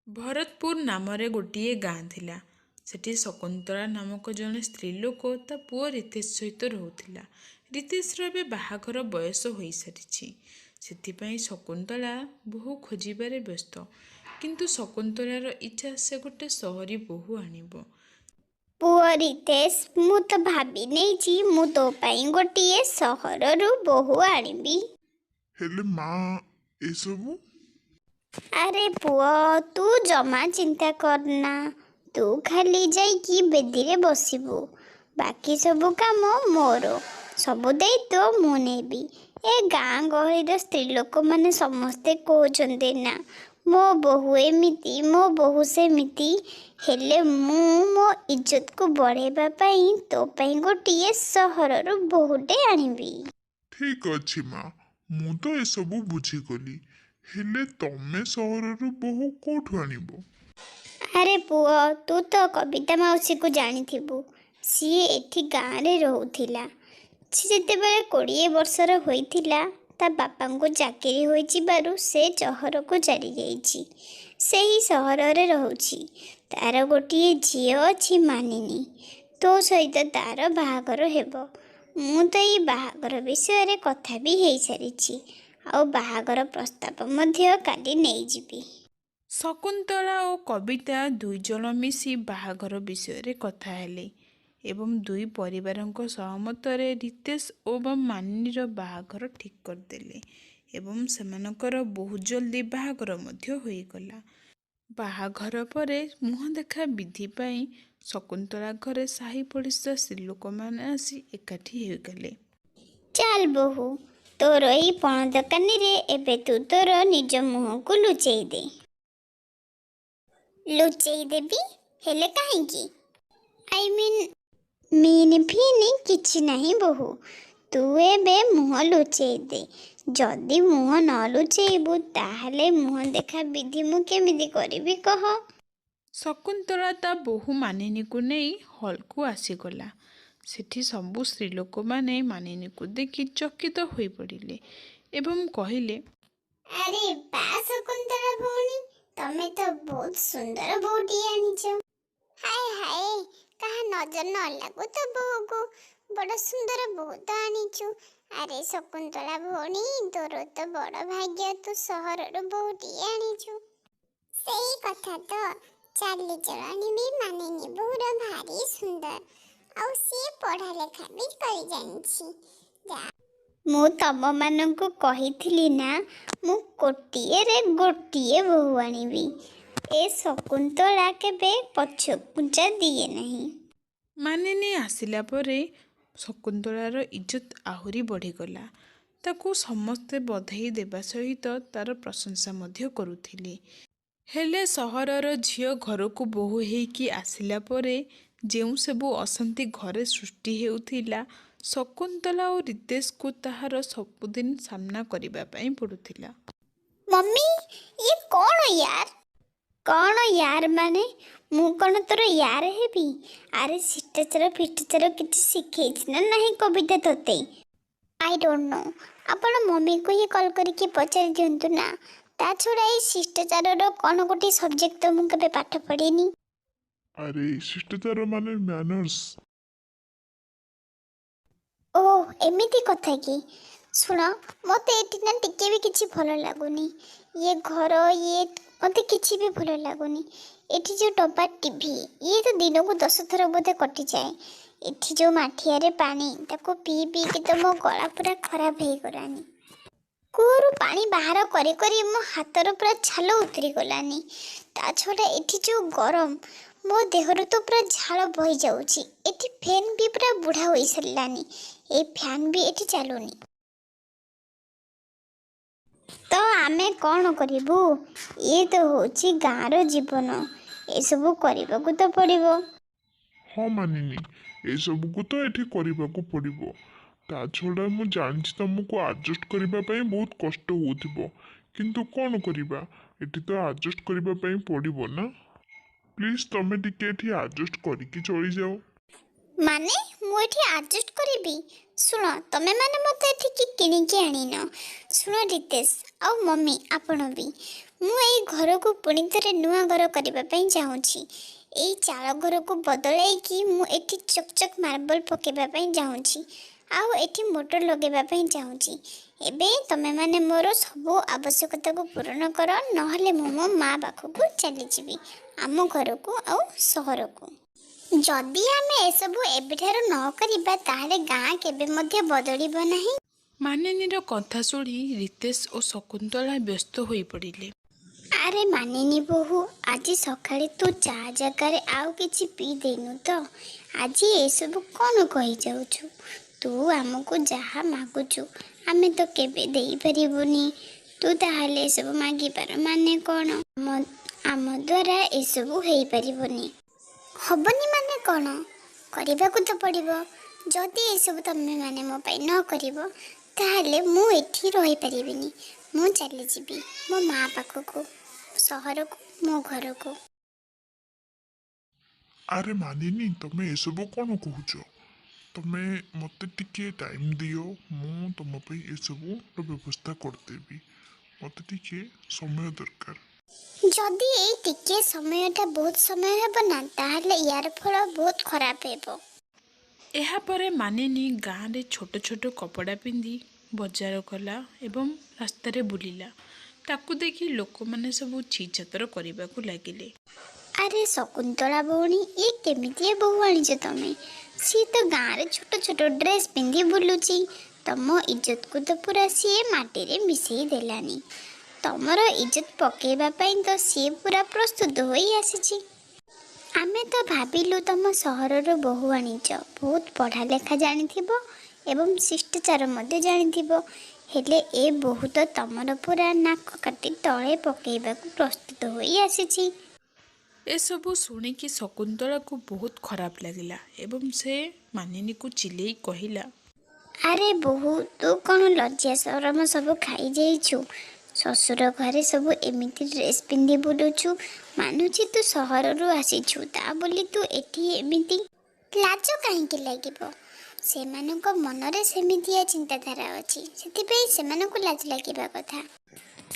ଭରତପୁର ନାମରେ ଗୋଟିଏ ଗାଁ ଥିଲା। ସେଠି ଶକୁନ୍ତଳା ନାମକ ଜଣେ ସ୍ତ୍ରୀ ଲୋକ ତା ପୁଅ ରିତେଶ ସହିତ ରହୁଥିଲା। ରିତେଶର ଏବେ ବାହାଘର ବୟସ ହୋଇସାରିଛି। ସେଥିପାଇଁ ଶକୁନ୍ତଳା ବୋହୂ ଖୋଜିବାରେ ବ୍ୟସ୍ତ। କିନ୍ତୁ ଶକୁନ୍ତଳାର ଇଚ୍ଛା ସେ ଗୋଟେ ସହରୀ ବୋହୂ ଆଣିବ। ପୁଅ ରିତେଶ, ମୁଁ ତ ଭାବି ନେଇଛି ମୁଁ ତୋ ପାଇଁ ଗୋଟିଏ ସହରରୁ ବୋହୂ ଆଣିବି। ହେଲେ ମା, ଏସବୁ? ଆରେ ପୁଅ, ତୁ ଜମା ଚିନ୍ତା କରନା। ତୁ ଖାଲି ଯାଇକି ବେଦିରେ ବସିବୁ, ବାକି ସବୁ କାମ ମୋର, ସବୁ ଦାୟିତ୍ୱ ମୁଁ ନେବି। ଏ ଗାଁ ଗହଳିର ସ୍ତ୍ରୀ ଲୋକମାନେ ସମସ୍ତେ କହୁଛନ୍ତି ନା, ମୋ ବୋହୂ ଏମିତି, ମୋ ବୋହୂ ସେମିତି। ହେଲେ ମୁଁ ମୋ ଇଜ୍ଜତକୁ ବଢ଼େଇବା ପାଇଁ ତୋ ପାଇଁ ଗୋଟିଏ ସହରରୁ ବୋହୂଟେ ଆଣିବି। ଠିକ୍ ଅଛି ମା, ମୁଁ ତ ଏସବୁ ବୁଝିଗଲି, ହେଲେ ତମେ ସହରରୁ ବୋହୂ କୋଉଠୁ ଆଣିବ? ଆରେ ପୁଅ, ତୁ ତ କବିତା ମାଉସୀକୁ ଜାଣିଥିବୁ। ସିଏ ଏଠି ଗାଁରେ ରହୁଥିଲା। ସେ ଯେତେବେଳେ 20 ବର୍ଷର ହୋଇଥିଲା, ତା ବାପାଙ୍କୁ ଚାକିରି ହୋଇଯିବାରୁ ସେ ସହରକୁ ଚାଲିଯାଇଛି। ସେହି ସହରରେ ରହୁଛି। ତାର ଗୋଟିଏ ଝିଅ ଅଛି, ମାନିନୀ। ତୋ ସହିତ ତାର ବାହାଘର ହେବ। ମୁଁ ତ ଏଇ ବାହାଘର ବିଷୟରେ କଥା ବି ହେଇସାରିଛି, ଆଉ ବାହାଘର ପ୍ରସ୍ତାବ ମଧ୍ୟ କାଲି ନେଇଯିବି। ଶକୁନ୍ତଳା ଓ କବିତା ଦୁଇଜଣ ମିଶି ବାହାଘର ବିଷୟରେ କଥା ହେଲେ ଏବଂ ଦୁଇ ପରିବାରଙ୍କ ସହମତରେ ରିତେଶ ଏବଂ ମାନିନୀର ବାହାଘର ଠିକ୍ କରିଦେଲେ ଏବଂ ସେମାନଙ୍କର ବହୁତ ଜଲ୍ଦି ବାହାଘର ମଧ୍ୟ ହୋଇଗଲା। ବାହାଘର ପରେ ମୁହଁ ଦେଖା ବିଧି ପାଇଁ ଶକୁନ୍ତଳା ଘରେ ସାହି ପଡ଼ିଶା ସ୍ତ୍ରୀ ଲୋକମାନେ ଆସି ଏକାଠି ହୋଇଗଲେ। ଚାଲ ବୋହୂ, ତୋର ଏଇ ପଣତକାନିରେ ଏବେ ତୁ ତୋର ନିଜ ମୁହଁକୁ ଲୁଚେଇ ଦେ। ଲୁଚେଇ ଦେବି? ହେଲେ କାହିଁକି? I mean, mean ଫିନ୍ କିଛି ନାହିଁ ବୋହୂ, ତୁ ଏବେ ମୁହଁ ଲୁଚେଇ ଦେ। ଯଦି ମୁହଁ ନ ଲୁଚେଇବୁ, ତାହେଲେ ମୁହଁ ଦେଖା ବିଧି ମୁଁ କେମିତି କରିବି କହ? ଶକୁନ୍ତଳା ତା ବୋହୂ ମାନିନୀକୁ ନେଇ ହଲ୍କୁ ଆସିଗଲା। ସେଠି ସବୁ ସ୍ତ୍ରୀ ଲୋକମାନେ ମାନିନୀକୁ ଦେଖି ଚକିତ ହୋଇପଡ଼ିଲେ ଏବଂ କହିଲେ, ଆରେ ବା ଶକୁନ୍ତଳା ଭଉଣୀ, ତମେ ତ ବହୁତ ସୁନ୍ଦର ବୋହୂଟିଏ ଆଣିଛ। ହାୟ ହାୟ, କାହା ନଜର ନ ଲାଗୁ ତୋ ବୋହୂକୁ, ବଡ଼ ସୁନ୍ଦର ବୋହୂ ତ ଆଣିଛୁ। ଆରେ ଶକୁନ୍ତଳା ଭଉଣୀ, ତୋର ତ ବଡ଼ ଭାଗ୍ୟ, ତୁ ସହରରୁ ବୋହୂଟିଏ ଆଣିଛୁ। ସେଇ କଥା ତ, ଚାଲିଚଳଣି ବି ମାନିନୀ ବୋହୂର ଭାରି ସୁନ୍ଦର, ଆଉ ସିଏ ପଢ଼ା ଲେଖା ବି କରି ଜାଣିଛି। ମୁଁ ତମମାନଙ୍କୁ କହିଥିଲି ନା, ମୁଁ କୋଟିଏରେ ଗୋଟିଏ ବୋହୂ ଆଣିବି। ଏ ଶକୁନ୍ତଳା କେବେ ପଛଘୁଞ୍ଚା ଦିଏ ନାହିଁ। ମାନିନୀ ଆସିଲା ପରେ ଶକୁନ୍ତଳାର ଇଜ୍ଜତ ଆହୁରି ବଢ଼ିଗଲା। ତାକୁ ସମସ୍ତେ ବଧେଇ ଦେବା ସହିତ ତାର ପ୍ରଶଂସା ମଧ୍ୟ କରୁଥିଲେ। ହେଲେ ସହରର ଝିଅ ଘରକୁ ବୋହୂ ହେଇକି ଆସିଲା ପରେ ଯେଉଁ ସବୁ ଅଶାନ୍ତି ଘରେ ସୃଷ୍ଟି ହେଉଥିଲା, ଶକୁନ୍ତଳା ଓ ରିତେଶକୁ ତାହାର ସବୁଦିନ ସାମ୍ନା କରିବା ପାଇଁ ପଡ଼ୁଥିଲା। ମମ୍ମି, ଇଏ କ'ଣ ୟାର? କ'ଣ ୟାର ମାନେ? ମୁଁ କ'ଣ ତୋର ୟାର ହେବି? ଆରେ, ଶିଷ୍ଟାଚାର ଫିଷ୍ଟାଚାର କିଛି ଶିଖେଇଛି ନା ନାହିଁ କବିତା ତୋତେ? I don't know, ଆପଣ ମମ୍ମିକୁ ହିଁ କଲ୍ କରିକି ପଚାରି ଦିଅନ୍ତୁ ନା। ତା ଛଡ଼ା ଏଇ ଶିଷ୍ଟାଚାରର କ'ଣ ଗୋଟେ ସବଜେକ୍ଟ ତ ମୁଁ କେବେ ପାଠ ପଢ଼ିନି। ଆରେ, ଶିଷ୍ଟାଚାର ମାନେ ମ୍ୟାନର୍ସ। ଓ, ଏମିତି କଥା କି? ଶୁଣ, ମୋତେ ଏଠି ନା ଟିକେ ବି କିଛି ଭଲ ଲାଗୁନି। ଇଏ ଘର, ଇଏ ମୋତେ କିଛି ବି ଭଲ ଲାଗୁନି। ଏଠି ଯେଉଁ ଡବା ଟିଭି, ଇଏ ତ ଦିନକୁ 10 ଥର ବୋଧେ କଟିଯାଏ। ଏଠି ଯେଉଁ ମାଠିଆରେ ପାଣି, ତାକୁ ପିଇ ପିଇକି ତ ମୋ ଗଳା ପୁରା ଖରାପ ହେଇଗଲାଣି। କୂଅରୁ ପାଣି ବାହାର କରି କରି ମୋ ହାତର ପୁରା ଛାଲ ଉତୁରିଗଲାନି। ତା ଛଡ଼ା ଏଠି ଯେଉଁ ଗରମ, ମୋ ଦେହରୁ ତ ପୁରା ଝାଳ ବହିଯାଉଛି। ଏଠି ଫ୍ୟାନ୍ ବି ପୁରା ବୁଢ଼ା ହୋଇସାରିଲାନି, ଏଇ ଫ୍ୟାନ୍ ବି ଏଠି ଚାଲୁନି। ତ ଆମେ କ'ଣ କରିବୁ? ଇଏ ତ ହେଉଛି ଗାଁର ଜୀବନ, ଏସବୁ କରିବାକୁ ତ ପଡ଼ିବ। ହଁ ମାନିନୀ, ଏସବୁକୁ ତ ଏଠି କରିବାକୁ ପଡ଼ିବ। ତା ଛଡ଼ା ମୁଁ ଜାଣିଛି ତମକୁ ଆଡ଼ଜଷ୍ଟ କରିବା ପାଇଁ ବହୁତ କଷ୍ଟ ହେଉଥିବ, କିନ୍ତୁ କ'ଣ କରିବା, ଏଠି ତ ଆଡ଼ଜଷ୍ଟ କରିବା ପାଇଁ ପଡ଼ିବ ନା। ପ୍ଲିଜ୍, ତମେ ଟିକେ ଏଠି ଆଡ଼ଜଷ୍ଟ କରିକି ଚଳିଯାଅ। ମାନେ ମୁଁ ଏଠି ଆଡ଼ଜଷ୍ଟ କରିବି? ଶୁଣ, ତମେ ମାନେ ମୋତେ ଏଠିକି କିଣିକି ଆଣିନ। ଶୁଣ ରିତେଶ ଆଉ ମମ୍ମି, ଆପଣ ବି, ମୁଁ ଏଇ ଘରକୁ ପୁଣି ଥରେ ନୂଆ ଘର କରିବା ପାଇଁ ଚାହୁଁଛି। ଏଇ ଚାଳ ଘରକୁ ବଦଳାଇକି ମୁଁ ଏଠି ଚକଚକ୍ ମାର୍ବଲ ପକାଇବା ପାଇଁ ଚାହୁଁଛି, ଆଉ ଏଠି ମୋଟର ଲଗାଇବା ପାଇଁ ଚାହୁଁଛି। ଏବେ ତମେମାନେ ମୋର ସବୁ ଆବଶ୍ୟକତାକୁ ପୂରଣ କର, ନହେଲେ ମୁଁ ମୋ ମା ପାଖକୁ ଚାଲିଯିବି, ଆମ ଘରକୁ ଆଉ ସହରକୁ। ଯଦି ଆମେ ଏସବୁ ଏବେଠାରୁ ନ କରିବା, ତାହେଲେ ଗାଁ କେବେ ମଧ୍ୟ ବଦଳିବ ନାହିଁ। ମାନିନୀର କଥା ଶୁଣି ରିତେଶ ଓ ଶକୁନ୍ତଳା ବ୍ୟସ୍ତ ହୋଇପଡ଼ିଲେ। ଆରେ ମାନିନୀ ବୋହୂ, ଆଜି ସକାଳେ ତୁ ଚା ଜାଗାରେ ଆଉ କିଛି ପିଇ ଦେଇନୁ ତ? ଆଜି ଏସବୁ କ'ଣ କହିଯାଉଛୁ? ତୁ ଆମକୁ ଯାହା ମାଗୁଛୁ ଆମେ ତ କେବେ ଦେଇପାରିବୁନି। ତୁ ତାହେଲେ ଏସବୁ ମାଗିବାର ମାନେ କ'ଣ? ଆମ ଦ୍ୱାରା ଏସବୁ ହେଇପାରିବନି। ହବନି ମାନେ କ'ଣ? କରିବାକୁ ତ ପଡ଼ିବ। ଯଦି ଏସବୁ ତମେମାନେ ମୋ ପାଇଁ ନ କରିବ, ତାହେଲେ ମୁଁ ଏଠି ରହିପାରିବିନି। ମୁଁ ଚାଲିଯିବି ମୋ ମା ପାଖକୁ, ସହରକୁ, ମୋ ଘରକୁ। ଆରେ ମାନିନୀ, ତମେ ଏସବୁ କ'ଣ କହୁଛ? ତମେ ମୋତେ ଟିକେ ଟାଇମ୍ ଦିଅ, ମୁଁ ତମ ପାଇଁ ଏସବୁର ବ୍ୟବସ୍ଥା କରିଦେବି। ମୋତେ ଟିକେ ସମୟ ଦରକାର। ଯଦି ଏଇ ଟିକିଏ ସମୟଟା ବହୁତ ସମୟ ହେବ ନା, ତାହେଲେ ୟାର ଫଳ ବହୁତ ଖରାପ ହେବ। ଏହାପରେ ମାନିନୀ ଗାଁରେ ଛୋଟ ଛୋଟ କପଡ଼ା ପିନ୍ଧି ବଜାର କଲା ଏବଂ ରାସ୍ତାରେ ବୁଲିଲା। ତାକୁ ଦେଖି ଲୋକମାନେ ସବୁ ଛିଛାତର କରିବାକୁ ଲାଗିଲେ। ଆରେ ଶକୁନ୍ତଳା ଭଉଣୀ, ଇଏ କେମିତିଆ ବୋହୂ ଆଣିଛ ତମେ? ସିଏ ତ ଗାଁରେ ଛୋଟ ଛୋଟ ଡ୍ରେସ୍ ପିନ୍ଧି ବୁଲୁଛି। ତମ ଇଜ୍ଜତକୁ ତ ପୁରା ସିଏ ମାଟିରେ ମିଶେଇ ଦେଲାନି। ତମର ଇଜ୍ଜତ ପକେଇବା ପାଇଁ ତ ସିଏ ପୁରା ପ୍ରସ୍ତୁତ ହୋଇ ଆସିଛି। ଆମେ ତ ଭାବିଲୁ ତମ ସହରରୁ ବୋହୂ ଆଣିଛ, ବହୁତ ପଢ଼ା ଲେଖା ଜାଣିଥିବ ଏବଂ ଶିଷ୍ଟାଚାର ମଧ୍ୟ ଜାଣିଥିବ। ହେଲେ ଏ ବୋହୂ ତ ତମର ପୁରା ନାକ କାଟି ତଳେ ପକେଇବାକୁ ପ୍ରସ୍ତୁତ ହୋଇ ଆସିଛି। ଏସବୁ ଶୁଣିକି ଶକୁନ୍ତଳାକୁ ବହୁତ ଖରାପ ଲାଗିଲା ଏବଂ ସେ ମାନିନୀକୁ ଚିଲେଇ କହିଲା, ଆରେ ବୋହୂ, ତୁ କ'ଣ ଲଜ୍ଜା ସରମ ସବୁ ଖାଇଯାଇଛୁ? ଶ୍ୱଶୁର ଘରେ ସବୁ ଏମିତି ଡ୍ରେସ୍ ପିନ୍ଧି ବୁଲୁଛୁ। ମାନୁଛି ତୁ ସହରରୁ ଆସିଛୁ, ତା ବୋଲି ତୁ ଏଠି ଏମିତି? ଲାଜ କାହିଁକି ଲାଗିବ? ସେମାନଙ୍କ ମନରେ ସେମିତିଆ ଚିନ୍ତାଧାରା ଅଛି, ସେଥିପାଇଁ ସେମାନଙ୍କୁ ଲାଜ ଲାଗିବା କଥା।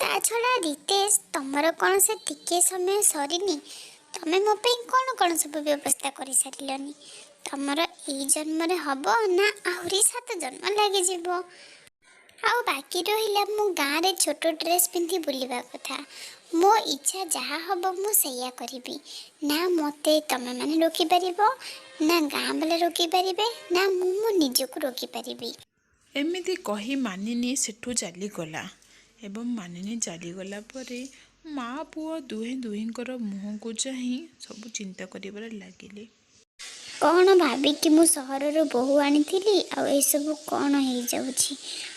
ତା ଛଡ଼ା ରିତେଶ, ତମର କ'ଣ ସେ ଟିକିଏ ସମୟ ସରିନି? ତମେ ମୋ ପାଇଁ କ'ଣ କ'ଣ ସବୁ ବ୍ୟବସ୍ଥା କରିସାରିଲନି? ତମର ଏଇ ଜନ୍ମରେ ହବ ନା ଆହୁରି 7 ଜନ୍ମ ଲାଗିଯିବ? ଆଉ ବାକି ରହିଲା ମୁଁ ଗାଁରେ ଛୋଟ ଡ୍ରେସ୍ ପିନ୍ଧି ବୁଲିବା କଥା। ମୋ ଇଚ୍ଛା ଯାହା ହବ ମୁଁ ସେଇଆ କରିବି। ନା ମୋତେ ତମେମାନେ ରୋକିପାରିବ, ନା ଗାଁ ବାଲା ରୋକିପାରିବେ, ନା ମୁଁ ମୋ ନିଜକୁ ରୋକିପାରିବି। ଏମିତି କହି ମାନିନୀ ସେଠୁ ଚାଲିଗଲା ଏବଂ ମାନିନୀ ଚାଲିଗଲା ପରେ ମା ପୁଅ ଦୁହେଁ ଦୁହିଁଙ୍କର ମୁହଁକୁ ଚାହିଁ ସବୁ ଚିନ୍ତା କରିବାରେ ଲାଗିଲେ। କ'ଣ ଭାବିକି ମୁଁ ସହରରୁ ବୋହୂ ଆଣିଥିଲି, ଆଉ ଏସବୁ କ'ଣ ହେଇଯାଉଛି?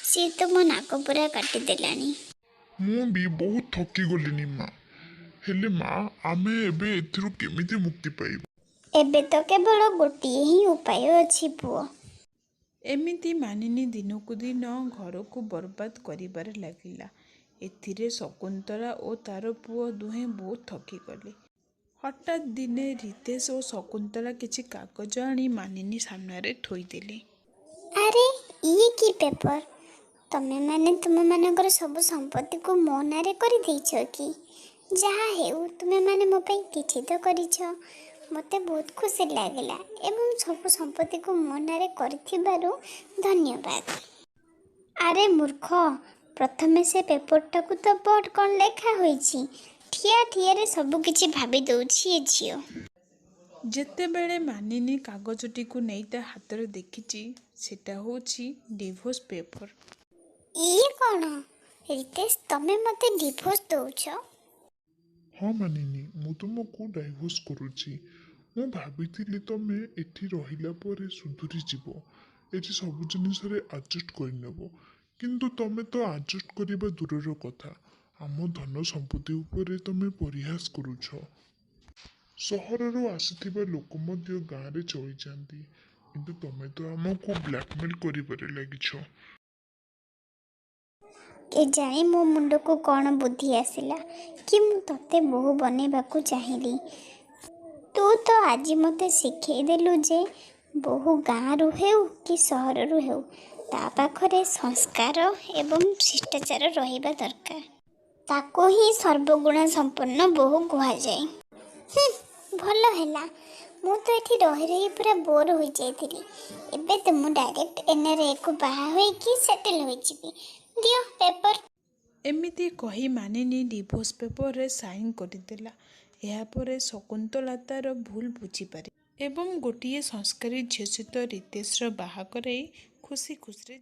ସିଏ ତ ମୋ ନାକ ପୁରା କାଟିଦେଲାଣି। ମୁଁ ବି ବହୁତ ଥକିଗଲିଣି ମା। ହେଲେ ମା, ଆମେ ଏବେ ଏଥିରୁ କେମିତି ମୁକ୍ତି ପାଇବା? ଏବେ ତ କେବଳ ଗୋଟିଏ ହିଁ ଉପାୟ ଅଛି ପୁଅ। ଏମିତି ମାନିନୀ ଦିନକୁ ଦିନ ଘରକୁ ବର୍ବାଦ କରିବାରେ ଲାଗିଲା। ଏଥିରେ ଶକୁନ୍ତଳା ଓ ତାର ପୁଅ ଦୁହେଁ ବହୁତ ଥକିଗଲେ। ହଠାତ୍ ଦିନେ ରିତେଶ ଓ ଶକୁନ୍ତଳା କିଛି କାଗଜ ଆଣି ମାନିନୀ ସାମ୍ନାରେ ଥୋଇଦେଲେ। ଆରେ ଇଏ କି ପେପର? ତମେମାନେ ତୁମମାନଙ୍କର ସବୁ ସମ୍ପତ୍ତିକୁ ମୋ ନାଁରେ କରିଦେଇଛ କି? ଯାହା ହେଉ, ତୁମେମାନେ ମୋ ପାଇଁ କିଛି ତ କରିଛ। ମୋତେ ବହୁତ ଖୁସି ଲାଗିଲା ଏବଂ ସବୁ ସମ୍ପତ୍ତିକୁ ମୋ ନାଁରେ କରିଥିବାରୁ ଧନ୍ୟବାଦ। ଆରେ ମୂର୍ଖ, ପ୍ରଥମେ ସେ ପେପରଟାକୁ ତ ପଢ଼, କ'ଣ ଲେଖା ହୋଇଛି। ଠିଆ ଠିଆରେ ସବୁ କିଛି ଭାବି ଦେଉଛି ଏ ଝିଅ। ଯେତେବେଳେ ମାନିନୀ କାଗଜଟିକୁ ନେଇ ତା ହାତରେ ଦେଖିଛି, ସେଟା ହେଉଛି ଡିଭୋର୍ସ ପେପର। ଇଏ କ'ଣ ରିତେଶ, ତମେ ମୋତେ ଡିଭୋର୍ସ ଦେଉଛ? ହଁ ମାନିନୀ, ମୁଁ ତୁମକୁ ଡାଇଭୋର୍ସ କରୁଛି। ମୁଁ ଭାବିଥିଲି ତମେ ଏଠି ରହିଲା ପରେ ସୁଧୁରି ଯିବ, ଏଠି ସବୁ ଜିନିଷରେ ଆଡ଼ଜଷ୍ଟ କରିନେବ। କିନ୍ତୁ ତମେ ତ ଆଡ଼ଜଷ୍ଟ କରିବା ଦୂରର କଥା, ଆମ ଧନ ସମ୍ପତ୍ତି ଉପରେ ତମେ ପରିହାସ କରୁଛ। ସହରରୁ ଆସିଥିବା ଲୋକ ମଧ୍ୟ ଗାଁରେ ଚଳିଯାଆନ୍ତି, କିନ୍ତୁ ତମେ ତ ଆମକୁ ବ୍ଲାକମେଲ୍ କରିବାରେ ଲାଗିଛ। କେଜାଣି ମୋ ମୁଣ୍ଡକୁ କ'ଣ ବୁଦ୍ଧି ଆସିଲା କି ମୁଁ ତତେ ବୋହୂ ବନେଇବାକୁ ଚାହିଁଲି। ତୁ ତ ଆଜି ମୋତେ ଶିଖେଇ ଦେଲୁ ଯେ ବୋହୂ ଗାଁରୁ ହେଉ କି ସହରରୁ ହେଉ, ତା ପାଖରେ ସଂସ୍କାର ଏବଂ ଶିଷ୍ଟାଚାର ରହିବା ଦରକାର। ତାକୁ ହିଁ ସର୍ବଗୁଣ ସମ୍ପନ୍ନ ବୋହୂ କୁହାଯାଏ। ହୁଁ, ଭଲ ହେଲା, ମୁଁ ତ ଏଠି ରହି ରହି ପୁରା ବୋର୍ ହୋଇଯାଇଥିଲି। ଏବେ ତ ମୁଁ ଡାଇରେକ୍ଟ ଏନ୍ଆର୍ଆଇକୁ ବାହା ହୋଇକି ସେଟେଲ୍ ହୋଇଯିବି। ଦିଅ ପେପର। ଏମିତି କହି ମାନିନୀ ଡିଭୋର୍ସ ପେପରରେ ସାଇନ୍ କରିଦେଲା। ଏହାପରେ ଶକୁନ୍ତଳା ତା'ର ଭୁଲ ବୁଝିପାରି ଏବଂ ଗୋଟିଏ ସଂସ୍କାରୀ ଝିଅ ସହିତ ରିତେଶର ବାହା କରାଇ ଖୁସି ଖୁସିରେ